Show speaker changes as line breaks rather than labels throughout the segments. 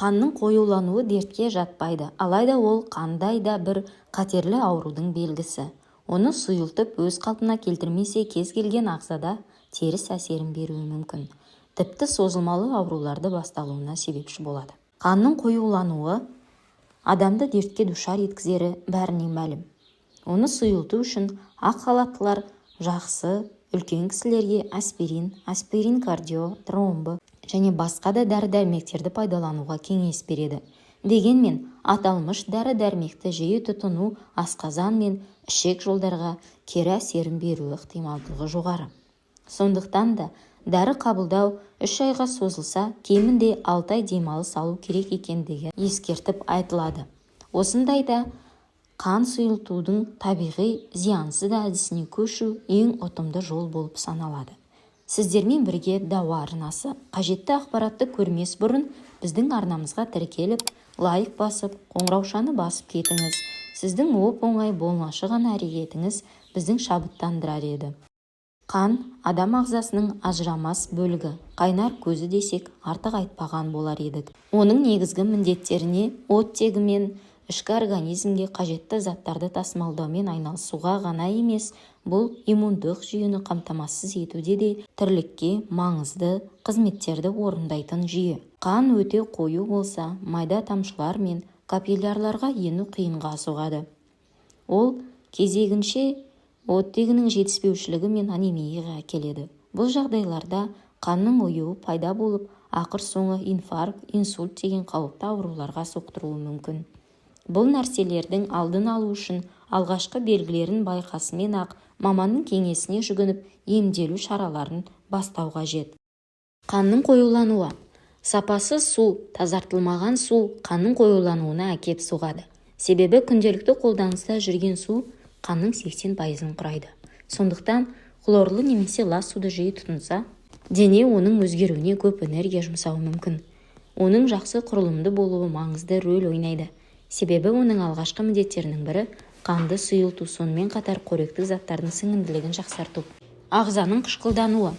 Қанның қоюлануы дертке жатпайды, алайда ол қандай да бір қатерлі аурудың белгісі. Оны сұйылтып, өз қалпына келтірмесе, кез келген ағзада теріс әсерін беруі мүмкін. Тіпті созылмалы ауруларды басталуына себепші болады. Қанның қоюлануы адамды дертке душар еткізері бәріне мәлім. Оны сұйылту үшін ақ халаттылар жақсы үлкен кісілерге аспирин, аспирин кардио, тромбо және басқа да дәрі-дәрмектерді пайдалануға кеңес береді. Дегенмен аталмыш дәрі-дәрмекті жиі тұтыну асқазан мен ішек жолдарға кері әсерін беруі ықтималдығы жоғары. Сондықтан да дәрі қабылдау 3 айға созылса, кемінде 6 ай демалыс алу керек екендігі ескертіп айтылады. Осындайда қан сұйылтудың табиғи, зиянсыз әдісіне көшу ең ұтымды жол болып саналады. Сіздермен бірге «Дауа» арнасы. Қажетті ақпаратты көрмес бұрын біздің арнамызға тіркеліп, лайк басып, қоңыраушаны басып кетіңіз. Сіздің оп-оңай болмашы ғана әрекетіңіз біздің шабыттандырар еді. Қан – адам ағзасының ажырамас бөлігі, қайнар көзі десек, артық айтпаған болар едік. Оның негізгі міндеттеріне оттегімен ішкі организмге қажетті заттарды тасымалдаумен айналысуға ғана емес, бұл иммундық жүйені қамтамасыз етуде де тірлікке маңызды қызметтерді орындайтын жүйе. Қан өте қою болса, майда тамшылар мен капиллярларға ену қиынға соғады. Ол кезегінше оттегінің жетіспеушілігі мен анемияға әкеледі. Бұл жағдайларда қанның ұюы пайда болып, ақыр соңы инфаркт, инсульт деген қауіпті ауруларға соқтыруы мүмкін. Бұл нәрселердің алдын алу үшін алғашқы белгілерін байқасымен-ақ маманның кеңесіне жүгініп, емделу шараларын бастау қажет. Қанның қоюлануы. Сапасыз су, тазартылмаған су қанның қоюлануына әкеп соғады. Себебі күнделікті қолданыста жүрген су қанның 80 пайызын құрайды. Сондықтан хлорлы немесе лас суды жиі тұтынса, дене оның өзгеруіне көп энергия жұмсауы мүмкін. Оның жақсы құрылымды болуы маңызды рөл ойнайды. Себебі оның алғашқы міндеттерінің бірі – қанды сұйылту, сонымен қатар қоректік заттардың сіңімділігін жақсарту. Ағзаның қышқылдануы.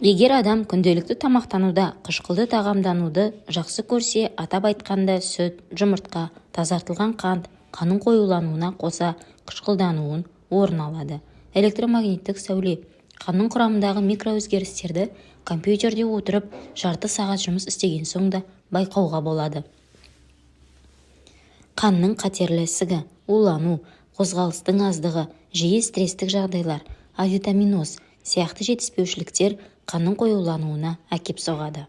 Егер адам күнделікті тамақтануда қышқылды тағамдануды жақсы көрсе, атап айтқанда, сүт, жұмыртқа, тазартылған қант, қанның қоюлануына қоса қышқылдануын орын алады. Электромагниттік сәуле. Қанның құрамындағы микроөзгерістерді компьютерде отырып жарты сағат жұмыс істеген соң да байқауға болады. Қанның қатерлі ісігі, улану, қозғалыстың аздығы, жиі стресстік жағдайлар, авитаминоз сияқты жетіспеушіліктер қанның қоюлануына әкеп соғады.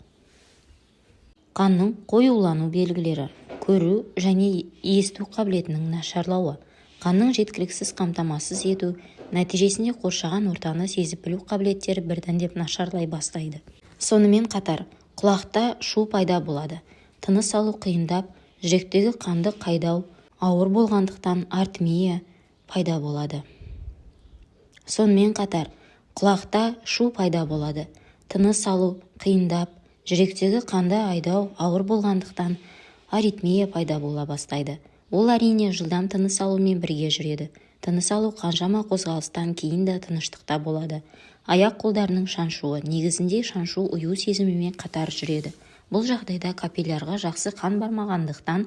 Қанның қоюлану белгілері: көру және есту қабілетінің нашарлауы. Қанның жеткіліксіз қамтамасыз ету нәтижесінде қоршаған ортаны сезіп білу қабілеттері біртіндеп нашарлай бастайды. Сонымен қатар құлақта шу пайда болады, тыныс алу қиындап, жүректегі қанды айдау ауыр болғандықтан, аритмия пайда болады. Сонымен қатар құлақта шу пайда болады, тыныс алу қиындап, жүректегі қанды айдау ауыр болғандықтан, аритмия пайда бола бастайды. Ол, әрине, жылдам тыныс алумен бірге жүреді. Тыныс алу қаншама қозғалыстан кейін де тыныштықта болады. Аяқ-қолдарының шаншуы. Негізінде шаншу ұю сезімімен қатар жүреді. Бұл жағдайда капиллярға жақсы қан бармағандықтан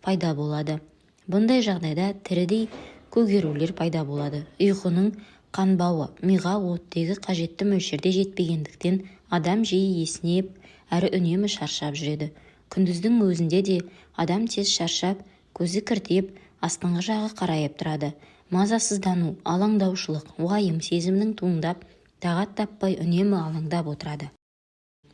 пайда болады. Бұндай жағдайда тірідей көгерулер пайда болады. Ұйқының қанбауы. Миға оттегі қажетті мөлшерде жетпегендіктен, адам жиі есінеп әрі үнемі шаршап жүреді. Күндіздің өзінде де адам тез шаршап, көзі кіртиіп, астыңғы жағы қарайып тұрады. Мазасыздану, алаңдаушылық, уайым сезімінің туындап, тағат таппай, үнемі алаңдап отырады.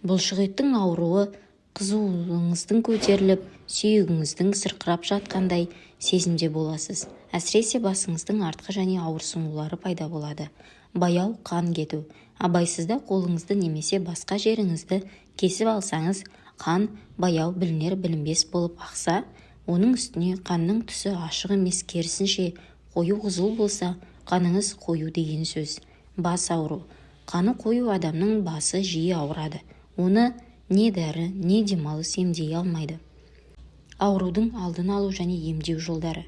Бұлшықеттің ауруы. Қызуыңыздың көтеріліп, сүйегіңіздің сырқырап жатқандай сезімде боласыз. Әсіресе басыңыздың артқы және ауырсынулары пайда болады. Баяу қан кету. Абайсызда қолыңызды немесе басқа жеріңізді кесіп алсаңыз, қан баяу, білінер-білінбес болып ақса, оның үстіне қанның түсі ашық емес, керісінше қою қызыл болса, қаныңыз қою деген сөз. Бас ауыру. Қаны қою адамның басы жиі ауырады. Оны не дәрі, не демалыс емдей алмайды. Аурудың алдын алу және емдеу жолдары.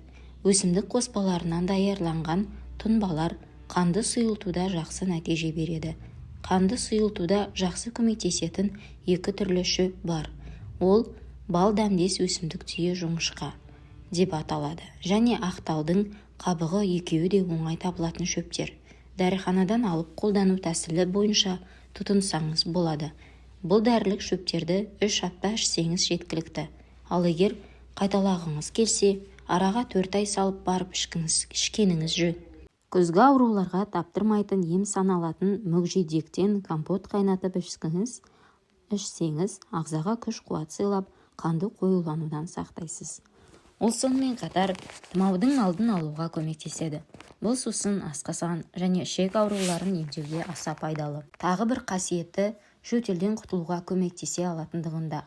Өсімдік қоспаларынан даярланған тұнбалар қанды сұйылтуда жақсы нәтиже береді. Қанды сұйылтуда жақсы көмектесетін екі түрлі шөп бар. Ол Бал дәмдес өсімдік түйе жоңышқа деп аталады және ақталдың қабығы, екеуі де оңай табылатын шөптер. Дәріханадан алып, қолдану тәсілі бойынша тұтынсаңыз болады. Бұл дәрілік шөптерді 3 апта ішсеңіз жеткілікті. Ал егер қайталағыңыз келсе, араға 4 ай салып барып ішкеніңіз жөн. Күзгі ауруларға таптырмайтын ем саналатын мүкжидектен компот қайнатып ішсеңіз, ағзаға күш-қуат сыйлап, қанды қоюланудан сақтайсыз. Ол сонымен қатар тұмаудың алдын алуға көмектеседі. Бұл сусын асқазан және ішек ауруларын емдеуге аса пайдалы. Тағы бір қасиеті жөтелден құтылуға көмектесе алатындығында.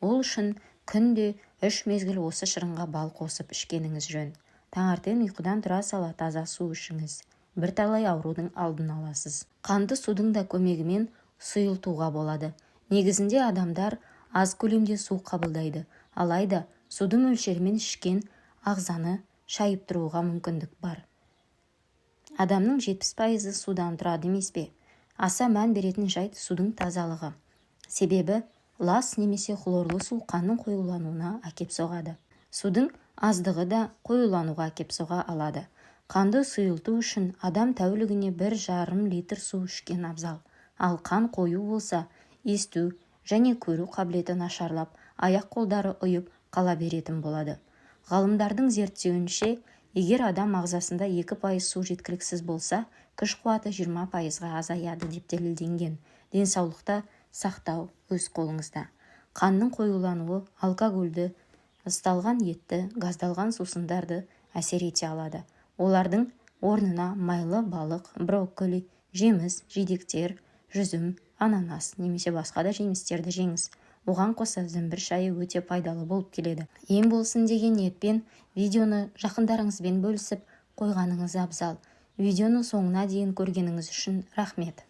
Ол үшін күнде үш мезгіл осы шырынға бал қосып ішкеніңіз жөн. Таңертең ұйқыдан тұра сала таза су ішіңіз, бірталай аурудың алдын аласыз. Қанды судың да көмегімен сұйылтуға болады. Негізінде адамдар аз көлемде су қабылдайды. Алайда суды мөлшерімен ішкен ағзаны шайып тұруға мүмкіндік бар. Адамның 70%-ы судан тұрады емес пе? Аса мән беретін жайт – судың тазалығы. Себебі лас немесе хлорлы су қанның қоюлануына әкеп соғады. Судың аздығы да қоюлануға әкеп соға алады. Қанды сұйылту үшін адам тәулігіне 1,5 литр су ішкен абзал. Ал қан қою болса, есту және көру қабілеті нашарлап, аяқ-қолдары ұйып қала беретін болады. Ғалымдардың зерттеуінше, егер адам ағзасында 2% су жеткіліксіз болса, күш-қуаты 20%-ға азаяды деп дәлелденген. Денсаулықты сақтау өз қолыңызда. Қанның қоюлануы алкогольді, ысталған етті, газдалған сусындарды әсер ете алады. Олардың орнына майлы балық, брокколи, жеміс жидектер, жүзім, ананас немесе басқа да жемістерді жеңіз. Оған қоса зімбір шайы өте пайдалы болып келеді. Ем болсын деген ниетпен видеоны жақындарыңызбен бөлісіп қойғаныңыз абзал. Видеоны соңына дейін көргеніңіз үшін рахмет.